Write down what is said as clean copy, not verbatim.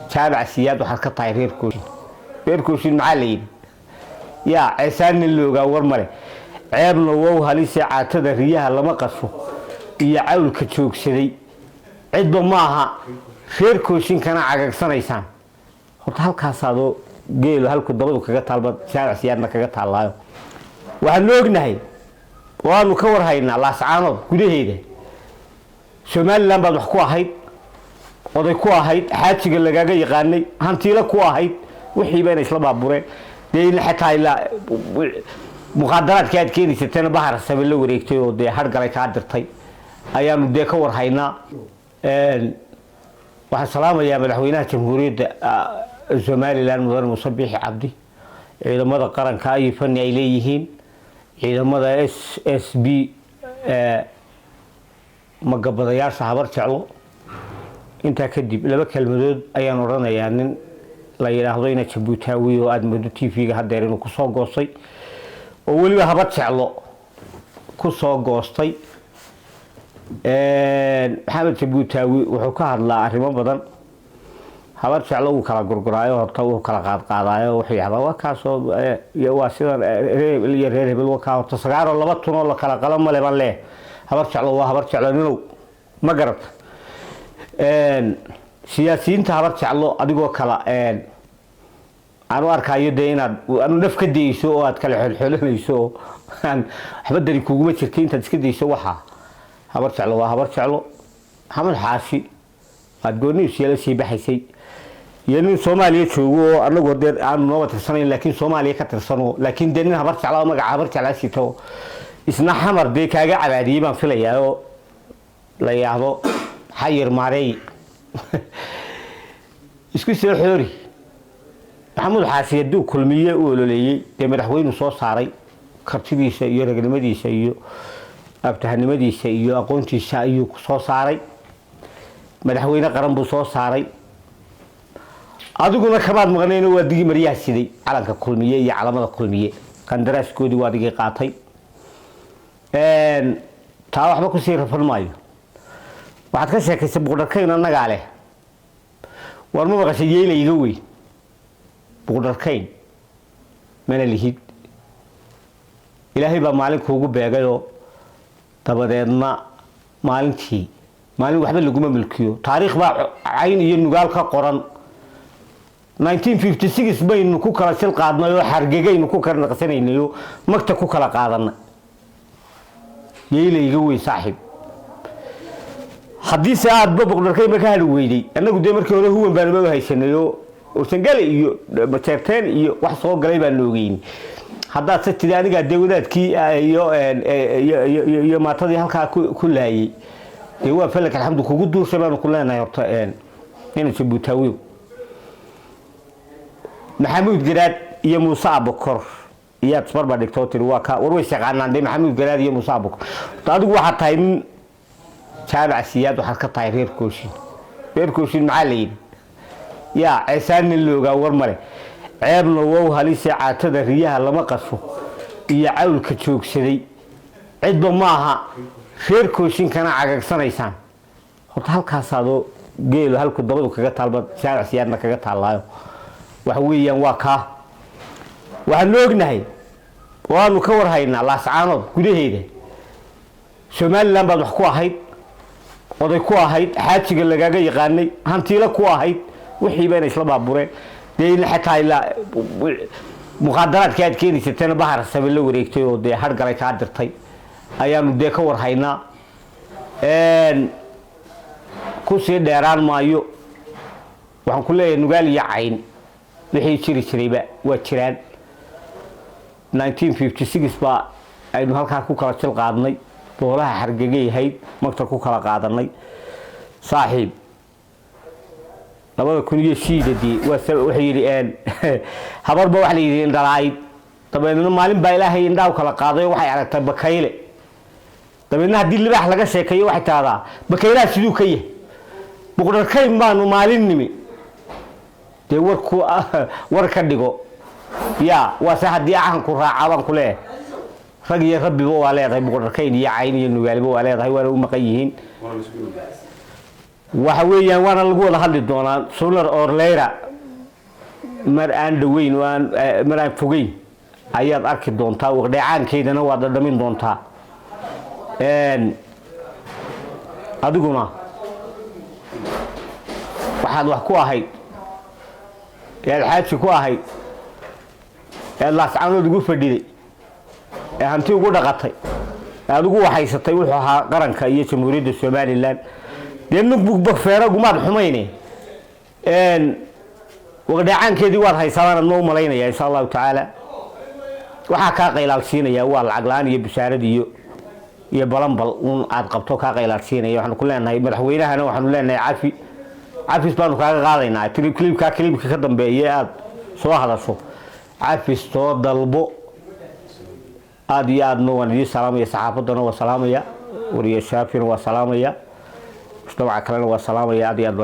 Jaamac Siyaad waxaad ka tahay reer Kooshin. Reer Kooshin maxaa la yidhi? Yaa ceesaan nin loogaa war male, ceebna wow halise, caatada riyaha lama qasho iyo cawlka joogsaday, cidba maaha reer Kooshinkana cagagsanaysaan. Horta halkaasaadoo geelo halku dabadu kaga taalba Jaamac Siyaadna kaga taallaayo. Waxaanu ognahay, waanu ka warhaynaa Laascaanood gudaheeda Somalilan baad wax ku ahayd, oday ku ahayd, xaajiga lagaaga yaqaanay, hantiilo ku ahayd, wixiiba inay isla baabureen. Dee xataa ilaa muqaadaraadka aad keenaysatana Bahar Sabe la wareegtay oo dee hargalay kaa dirtay ayaanu dee ka warhaynaa. Waxaan salaamayaa madaxweynaha Jamhuuriyadda Somalilan, mudane Muuse Biixi Cabdi, ciidamada qaranka iyo fani ay leeyihiin, ciidamada SSB, magabadayaasha Habar Jeclo. Intaa kadib laba kelmadood ayaan odhanayaa. Nin la yidhaahdo ina Jabuutaawi oo aada moodo TV-ga hadeer inuu kusoo goostay, oo weliba Habar Jeclo ku soo goostay, Maxamed Jabuutaawi, wuxuu ka hadlaa arrimo badan. Habar Jeclo wuu kala gurguraayo, horta wuu kala qaadqaadaayo, wuxuu yahdaa waa kaasoo waa sidan reer hebel iyo reer hebel waa kaa. Horta sagaaroo laba tunoo la kala qalo male ban leh. Habar Jeclo waa Habar Jeclo, ninow ma garata? Siyaasiyiinta Habar Jeclo adigoo kala aan u arkaayo dee inaad anu naf ka dayso oo aad kala xolxolanayso oo aan waxba dari kuguma jirta, intaad iska dayso. Waxaa Habar Jeclo waa Habar Jeclo. Maxamed Xaashi aad goonihiisu yala sii baxaysay iyo nin Soomaaliya joogo oo anagu dee aanu nooba tirsanayn, laakiin Soomaaliya ka tirsano, laakiin dee nin Habar Jecla oo magaca Habar Jeclaa sito, isna Xamar dee kaaga cabaadiyey baan filayaa, oo la yidhaahdo Xayir Maareey, isku soo xoori. Maxamuud Xaashi hadduu Kulmiye u ololeeyey, dee madaxweynu soo saaray, kartidiisa iyo ragnimadiisa iyo abtahanimadiisa iyo aqoontiisa ayuu soo saaray, madaxweyne qaran buu soo saaray. Adiguna kamaad maqnayno, waa digi maryaha siday calanka Kulmiye iyo calamada Kulmiye, qandaraaskoodii waa adigii qaatay. Taa waxba kusii rafan maayo. Waxaad ka sheekaysay Buqdharkayn annagaa leh. War ma maqashay yeyla iga weyn? Buqdharkayn mana lihid. Ilaahay baa maalin kuugu beegayoo dabadeedna maalintii maalin waxba laguma mulkiyo. Taariikh baa Cayn iyo Nugaal ka qoran. 1956 baynu ku kala sil qaadnay oo xargegaynu ku kala naqsanaynay oo magta ku kala qaadanay. Yeyla iga weyn, saaxiib, haddiise aadba Boqdharkaynba ka hadhi weyday, annagu dee markii hore huwan baanuma haysanay oo Ursangale iyo Majeerteen iyo wax soo galay baan ogeyn. Haddaad se tidi anigaa dee wadaadkii iyo maatadii halkaa ku laayay, dee waa falak alxamdu kugu duurshay baanu ku leenahay. Horta ina Jabuutaawiyo Maxamuud Garaad iyo Muuse Abokor iyaad isbarbar dhigtoo tiri waa ka war way yaqaanaan dee Maxamuud Garaad iyo Muuse Abokor. Horta adigu waxaad tahay nin Jaamac Siyaad waxaad ka tahay reer Kooshin. Reer Kooshin maxaa la yidhi? Yaa ceesaan nin loogaa war male, ceebna wow halise, caatada riyaha lama qasho iyo cawlka joogsaday, cidba maaha reer Kooshinkana cagagsanaysaan. Horta halkaasaadoo geelo halku dabadu kaga taalba Jaamac Siyaadna kaga taallaayo. Waxa weeyaan waa kaa. Waxaanu ognahay, waanu ka warhaynaa Laascaanood gudaheeda Somalilan baad wax ku ahayd, oday ku ahayd, xaajiga lagaaga yaqaanay, hantiilo ku ahayd, wixiiba inay isla baabureen. Dee xataa ilaa muqaadaraadka aad keenaysatana Bahar Sabe la wareegtay oo dee hargalay kaa dirtay ayaanu dee ka warhaynaa. Kusii dheeraan maayo. Waxaan ku leeyahay Nugaal iyo Cayn wixii jiri jirayba waa jiraan. 1956 baa aynu halkaa ku kala jil qaadnay, boolaha xargegay ahayd, magta ku kala qaadanay. Saaxiib, 2000 iyo shiidadii wuxuu yidhi habarba waxa la yidhi indhalaayd. Dabeedna maalin baa Ilaahay indhaha u kala qaaday oo waxay aragtay bakayle. Dabeedna haddii libaax laga sheekeeyo, waxay tahdaa bakaylaha siduu ka yahay. Buqdharkayn baanu maalin nimi, dee warku war ka dhigo ya waase haddii ahanku raacaa baan ku leeyahay. Rag iyo rabbiba waa leedahay, Buqdharkayn iyo Cayn iyo Nugaaliba waa leedahay, waana u maqan yihiin. Waxa weeyaan, waana lagu wada hadli doonaa sooner or later, mar aan dhaweyn oo aan mar aan fogeyn ayaad arki doontaa, waqdheecaankeydana waad dhadhamin doontaa. Adiguna waxaad wax ku ahayd ee aad xaaji ku ahayd ee aad Laascanood ugu fadhiday ee hanti ugu dhaqatay ee aad ugu waxaysatay wuxuu ahaa qaranka iyo Jamhuuriyadda Somaliland. Dee nugbugba feeragumaad xumayne, waqdheecaankeedii waad haysataan ma u malaynaya. Insha Allahu tacaala, waxaa kaa qaylaalsiinaya waa lacag la-aan iyo bishaarad iyo balanbal un aad qabto kaa qaylaalsiinaya. Waxaanu ku leenahay madaxweynahana, waxaanu leenahay cafi, cafis baanu kaaga qaadaynaa. Clipkaa, clipka ka dambeeya aad soo hadasho, cafis soo dalbo. Aada iyo aadna waan idiin salaamaya, saxaafaddana waa salaamaya, wariye Shaafina waa salaamaya, mujtamaca kalena waa salaamaya, aad iyo aad.